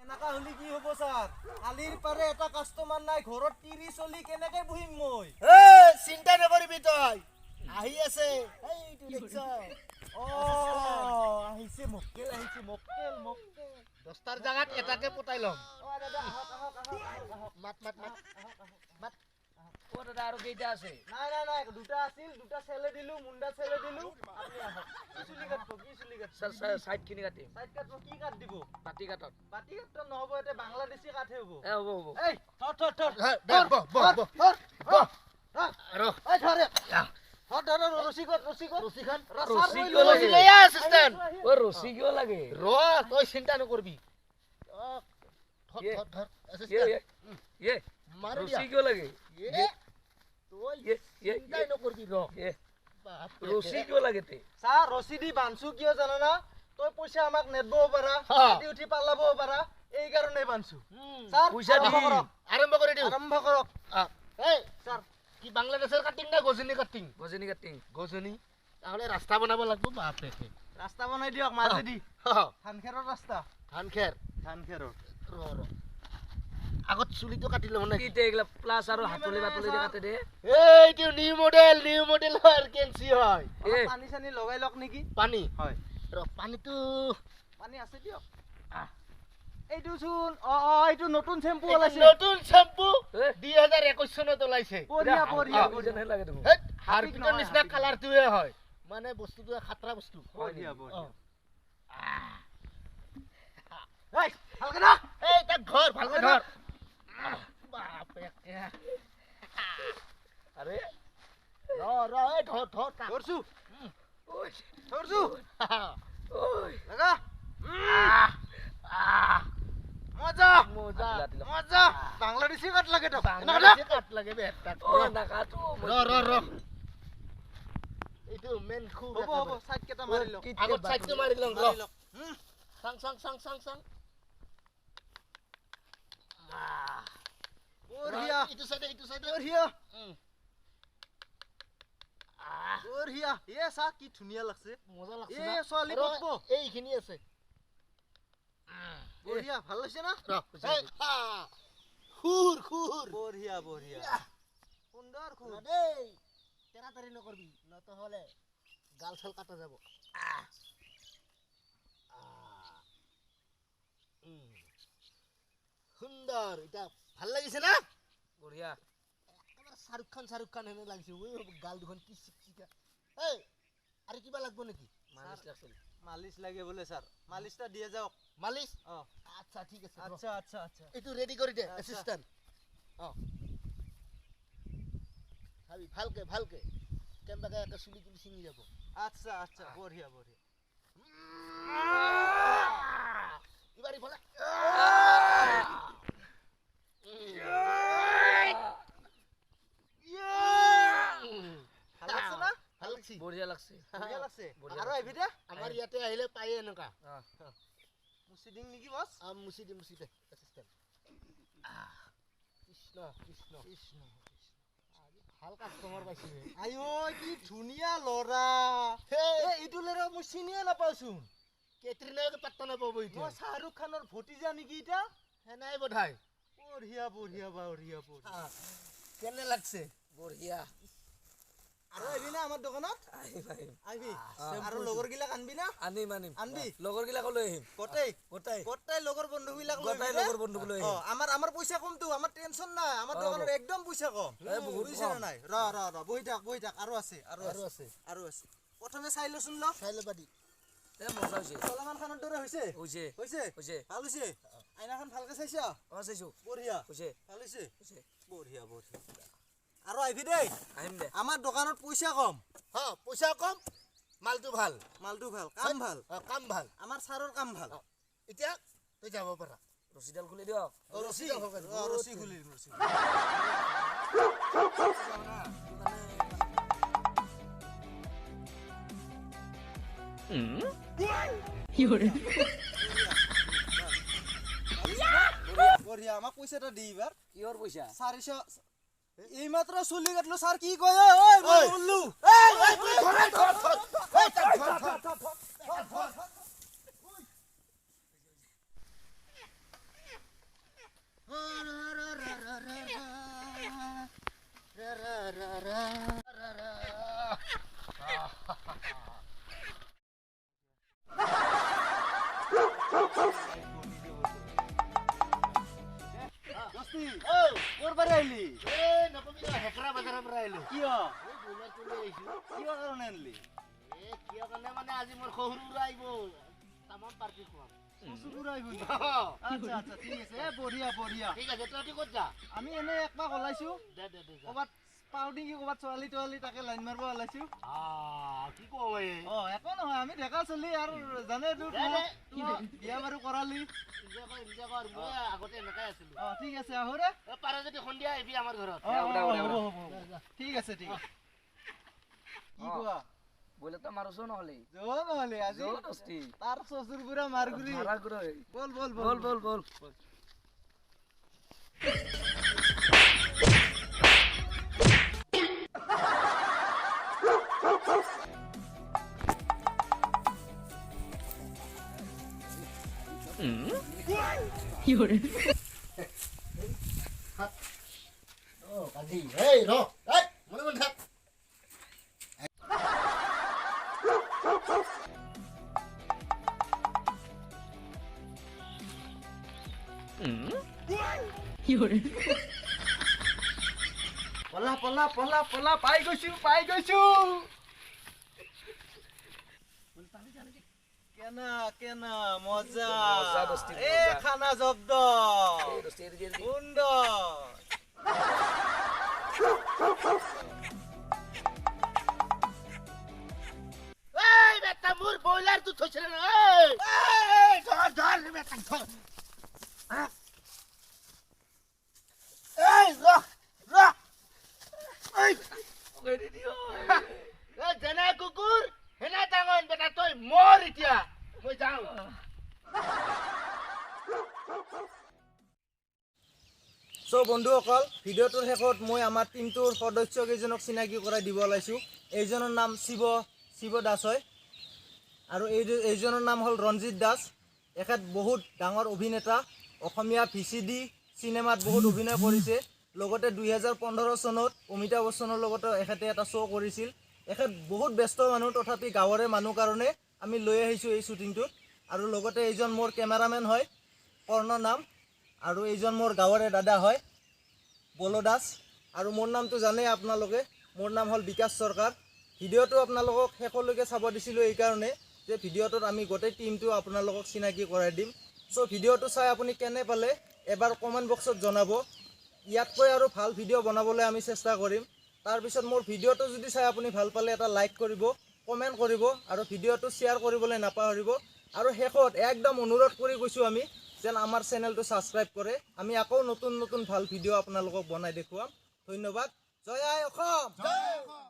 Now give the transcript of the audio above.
এনেকা হ'লে কি হ'ব ছাৰ? কালিৰ পাৰে এটা কাষ্টমাৰ নাই, ঘৰত তিৰি চলি কেনেকে বহিম মই? এ চিন্তা নকৰিবি তই, আহি আছে। এইটো দেখিছ? অ, আহিছে, মক্কেল আহিছে, মক্কেল মক্কেল। 10টাৰ জাগাত এটাকে পতাই ল'ম। অ দাদা, আহক আহক আহক আহক আহক। মাত মাত মাত মাত। অ দাদা, আৰু কেইটা আছে? নাই নাই নাই, দুটা আছিল, দুটা চেলে দিলো, মুণ্ডা চেলে দিলো। আপুনি আহক। কি চুলি কাটব? কি চুলি কাটব? ছাৰ, চাইড খিনি কাটিম। চাইড কাটব? কি কাট দিব? বাতি কাটত। বাতি কাটত নহ'ব, এতিয়া বাংলাদেশী কাটহে হ'ব। এ হ'ব হ'ব। এই থৰ থৰ থৰ। দে, বহ বহ বহ বহ। আৰু এই ধৰে, ধৰ ধৰ ধৰ, ৰছী ক'ত? ৰছী ক'ত? ৰছীখন। ৰছী ৰছী কিয় ৰছী লাগে? লৈ আহ এছিষ্টেণ্ট। অ, ৰছী কিয় লাগে? ৰ, তই চিন্তা নকৰিবি। ধৰ ধৰ ধৰ এছিষ্টেণ্ট। ইয়ে। মাৰি দিয়া। ৰছী কিয় লাগে? ইয়ে, তই ইয়ে ইয়ে। চিন্তাই নকৰিবি, ৰ। ইয়ে। বাপৰে। ৰছী কিয় লাগে তে? চা, ৰছী দি বানছো কিয় জানা? তই পইচা আমাক নেদবও পাৰা, ৰাতি উঠি পালাবও পাৰা, এইকাৰণে বানছো। ছাৰ, পইচা আৰম্ভ দিম। কৰক। আৰম্ভ কৰি দিওঁ। আৰম্ভ কৰক। এই ছাৰ। কি বাংলাদেশৰ কাটিং না গজনী কাটিং? গজনী কাটিং। গজনী তাহলে ৰাস্তা বনাব লাগিব, বাপৰে। ৰাস্তা বনাই দিয়ক মাজেদি, ধানখেৰৰ ৰাস্তা। ধান খেৰ। ধানখেৰৰ। ৰ ৰ, আগত চুলিটো কাটি লওঁ নেকি? কি তে এইগিলা প্লাছ আৰু হাতলি বাতলি দি কাটে দে। এইটো নিউ মডেল, নিউ মডেল হয়, কেঞ্চি হয়। অলপ পানী চানী লগাই লওক নেকি? পানী? হয়। ৰ, পানীটো। পানী আছে দিয়ক। এইটো চোন, অ অ, এইটো নতুন চেম্পু এইটো ওলাইছে। নতুন শ্বেম্পু। এ? 2021 চনত ওলাইছে। বঢ়িয়া বঢ়িয়া। যেনহে লাগে দেখোন। হেৎ, হাৰপিকৰ নহয়, নিচিনা হাৰপিক। কালাৰটোৱে হয়, মানে বস্তুটো খাতৰা বস্তু। বঢ়িয়া অ। বঢ়িয়া। এই ভালকে না। এই তাক ধৰ, ভালকে ধৰ। বাপৰে। আৰে। ৰ ৰ, এই ধৰ ধৰ তাক। ধৰছো। ঐ। ধৰছো। ঐ। লাগা। আহ, আহ, মজা। মজা। মজা, বাংলাদেশী কাট লাগে তো। বাংলাদেশী কাট লাগে বে তাক। অ, নাকাটো। ৰ ৰ ৰ, এইটো মেইন খুব। হ'ব হ'ব, চাইড কেইটা মাৰি লওক। আগত চাইডটো মাৰি লওঁ, ৰ। মাৰি লওক। চাং চাং চাং চাং চাং। বঢ়িয়া। এইটো চাইডে, এইটো চাইডে। বঢ়িয়া। বঢ়িয়া। এ চা, কি ধুনীয়া লাগছে। মজা লাগছে এ না? ছোৱালী ৰ, পকব। এইখিনি আছে। বঢ়িয়া, ভাল লাগছে না? ৰ, এই, হা। খুৰ খুৰ। বঢ়িয়া বঢ়িয়া, সুন্দৰ খুৰ। ৰ দেই, তাড়াতাড়ি নকৰবি, নহ'লে গাল চাল কাটা যাব। আহ। আহ। সুন্দৰ, এতিয়া ভাল লাগিছে না? বঢ়িয়া। একেবাৰে শ্বাহৰুখ খান, শ্বাহৰুখ খান হেনে লাগিছে। ঐ, গাল দুখন কি চিকচিকা। এই, আৰু কিবা লাগব নেকি? মালিচ লাগছিল। মালিচ লাগে বোলে ছাৰ, মালিচটা দিয়ে যাওক। মালিচ? অ। আচ্ছা, ঠিক আছে, ৰ। আচ্ছা আচ্ছা আচ্ছা। এইটো ৰেডি কৰি দে। আচ্ছা। এছিষ্টেণ্ট। অ, চাবি ভালকে ভালকে, কেনেবাকে একে চুলি তুলি ছিঙি যাব। আচ্ছা আচ্ছা, বঢ়িয়া বঢ়িয়া। এইবাৰ ইফালে। ভাল লাগছে না? ভাল লাগছি। বঢ়িয়া লাগছে। বঢ়িয়া লাগছে। বঢ়িয়া। আৰু আহিবি দে। আমাৰ ইয়াতে আহিলে পায়ে এনেকুৱা। মুচি দিম নেকি বছ? মুচি দে, মুচি দে এছিষ্টেণ্ট। কৃষ্ণ কৃষ্ণ। কৃষ্ণ। ভাল কাষ্টমাৰ পাইছো। আইঅ, কি ধুনীয়া ল'ৰা। এ এইটো ল'ৰা মই চিনিয়ে নাপাওঁচোন। কেটৰিনাকে পাত্তা নাপাব এতিয়া। মই শ্বাহৰুখ খানৰ ভতিজা নেকি এতিয়া? সেনাই বোধহয়। বঢ়িয়া বঢ়িয়া বঢ়িয়া বঢ়িয়া। কেনে লাগছে? বঢ়িয়া। আৰু আহিবি না আমাৰ দোকানত? আহিম আহিম। আহিবি। আৰু লগৰগিলাক আনবি না? আনিম আনিম। আনবি। লগৰ গিলাকো লৈ আহিম। গোটেই? গোটাই। গোটেই লগৰ বন্ধুবিলাক লৈ গোটাই। আহিবি দে। লগৰ বন্ধুক লৈ অ আহিম। আমাৰ পইচা কমটো, আমাৰ টেনচন নাই, আমাৰ অ, দোকানত হ'ব। একদম পইচা কম। এই বহুত বুজিছে নে কম। নাই? ৰ ৰ ৰ, বহি থাক বহি থাক, আৰু আছে, আৰু আৰু আছে। আছে। আৰু আছে। প্ৰথমে চাই লচোন, ল। চাই ল'বা দি। এ মজা হৈছে। চলমান খানৰ দৰে হৈছে। হৈছে। হৈছে। হৈছে। ভাল হৈছে। আইনাখন ভালকে চাইছা? অ, চাইছো। বঢ়িয়া। হৈছে। ভাল হৈছে। হৈছে। বঢ়িয়া বঢ়িয়া, আৰু আহিবি দেই। আহিম দে। আমাৰ দোকানত পইচা কম। হা, পইচা কম, মালটো ভাল। মালটো ভাল, কাম ভাল। অ, কাম ভাল। আমাৰ ছাৰৰ কাম ভাল। এতিয়া তই যাব পাৰা। ৰছীডাল খুলি দিয়ক। অ, ৰছী। ৰছী। অ, ৰছী খুলি দিম, ৰছী। বঢ়িয়া, আমাক পইচা এটা দি এইবাৰ। কিহৰ পইচা? 400। এইমাত্ৰ চুলি কাটলো ছাৰ, কি কয়? ঐ, মই বললো। এই, তাক ধৰ, ধৰ। দস্তি, ক'ৰ পৰা আহিলি? এই নকবি, হেকৰা বজাৰৰ পৰা আহিলো। কিয়? এই ব্ৰইলাৰটো লৈ আহিছো। কিয় কাৰণে আনিলি? এ কিয় কাৰণে মানে আজি মোৰ শহুৰ বুঢ়া আহিব, তামাম পাৰ্টি খুৱাম। শ্বশুৰ বুঢ়া আহিব? আচ্ছা আচ্ছা, ঠিক আছে। এ বঢ়িয়া বঢ়িয়া। ঠিক আছে, তহঁতি ক'ত যা? আমি এনে একপাক ওলাইছো। দে দে দে, ক'ৰবাত পাওঁ নেকি ক'ৰবাত ছোৱালী তোৱালী, তাকে লাইন মাৰিব ওলাইছো। কি কওঁ? অ একো নহয়, আমি ডেকা চলি আৰু জানে বিয়া বাৰু কৰালি। মই আগতে এনেকাই আছিলো। অ ঠিক আছে, আহো দে। পাৰ যদি সন্ধিয়া আহিবি আমাৰ ঘৰত। ঠিক আছে ঠিক আছে। কি কোৱা? বলে তো মাৰছো নহলে যো নহলে আজি দস্তি তাৰ শ্বশুৰ বুঢ়া মাৰগুৰি। বল বল বল বল বল। ও কাজী, এই ৰ, এই মনে মনে থাক। পলা পলা পলা পলা, পাই গৈছো পাই গৈছো। কেনা কেনা মজা এ খানা জব্দ সুন্দৰ। এই বেটা মোৰ ব্ৰইলাৰটো থৈছিলে ন? এই ধৰ ধৰ বেটা ধৰ। এই ৰখ ৰখ। এই যেনে কুকুৰ হেনে টাঙন বেটা, তই মৰ এতিয়া, মই যাওঁ। চ' বন্ধুসকল, ভিডিঅ'টোৰ শেষত মই আমাৰ টীমটোৰ সদস্যকেইজনক চিনাকি কৰাই দিব ওলাইছোঁ। এইজনৰ নাম শিৱ দাস হয়, আৰু এইজনৰ নাম হ'ল ৰঞ্জিত দাস। এখেত বহুত ডাঙৰ অভিনেতা, অসমীয়া VCD চিনেমাত বহুত অভিনয় কৰিছে। লগতে 2015 চনত অমিতাভ বচ্চনৰ লগতো এখেতে এটা শ্ব' কৰিছিল। এখেত বহুত ব্যস্ত মানুহ, তথাপি গাঁৱৰে মানুহ কাৰণে আমি লৈ আহিছোঁ এই শ্বুটিংটোত। আৰু লগতে এইজন মোৰ কেমেৰামেন হয়, কৰ্ণ নাম, আৰু এইজন মোৰ গাঁৱৰে দাদা হয়, বলো দাস। আৰু মোৰ নামটো জানেই আপোনালোকে, মোৰ নাম হ'ল বিকাশ চৰকাৰ। ভিডিঅ'টো আপোনালোকক শেষলৈকে চাব দিছিলোঁ এইকাৰণে যে ভিডিঅ'টোত আমি গোটেই টীমটো আপোনালোকক চিনাকি কৰাই দিম। চ' ভিডিঅ'টো চাই আপুনি কেনে পালে এবাৰ কমেণ্ট বক্সত জনাব। ইয়াতকৈ আৰু ভাল ভিডিঅ' বনাবলৈ আমি চেষ্টা কৰিম। তাৰপিছত মোৰ ভিডিঅ'টো যদি চাই আপুনি ভাল পালে এটা লাইক কৰিব, কমেণ্ট কৰিব, আৰু ভিডিঅ'টো শ্বেয়াৰ কৰিবলৈ নাপাহৰিব। আৰু শেষত একদম অনুৰোধ কৰি কৈছোঁ আমি যেন আমাৰ চেনেলটো ছাবস্ক্ৰাইব কৰে। আমি আকৌ নতুন নতুন ভাল ভিডিঅ' আপোনালোকক বনাই দেখুৱাম। ধন্যবাদ। জয় আই অসম।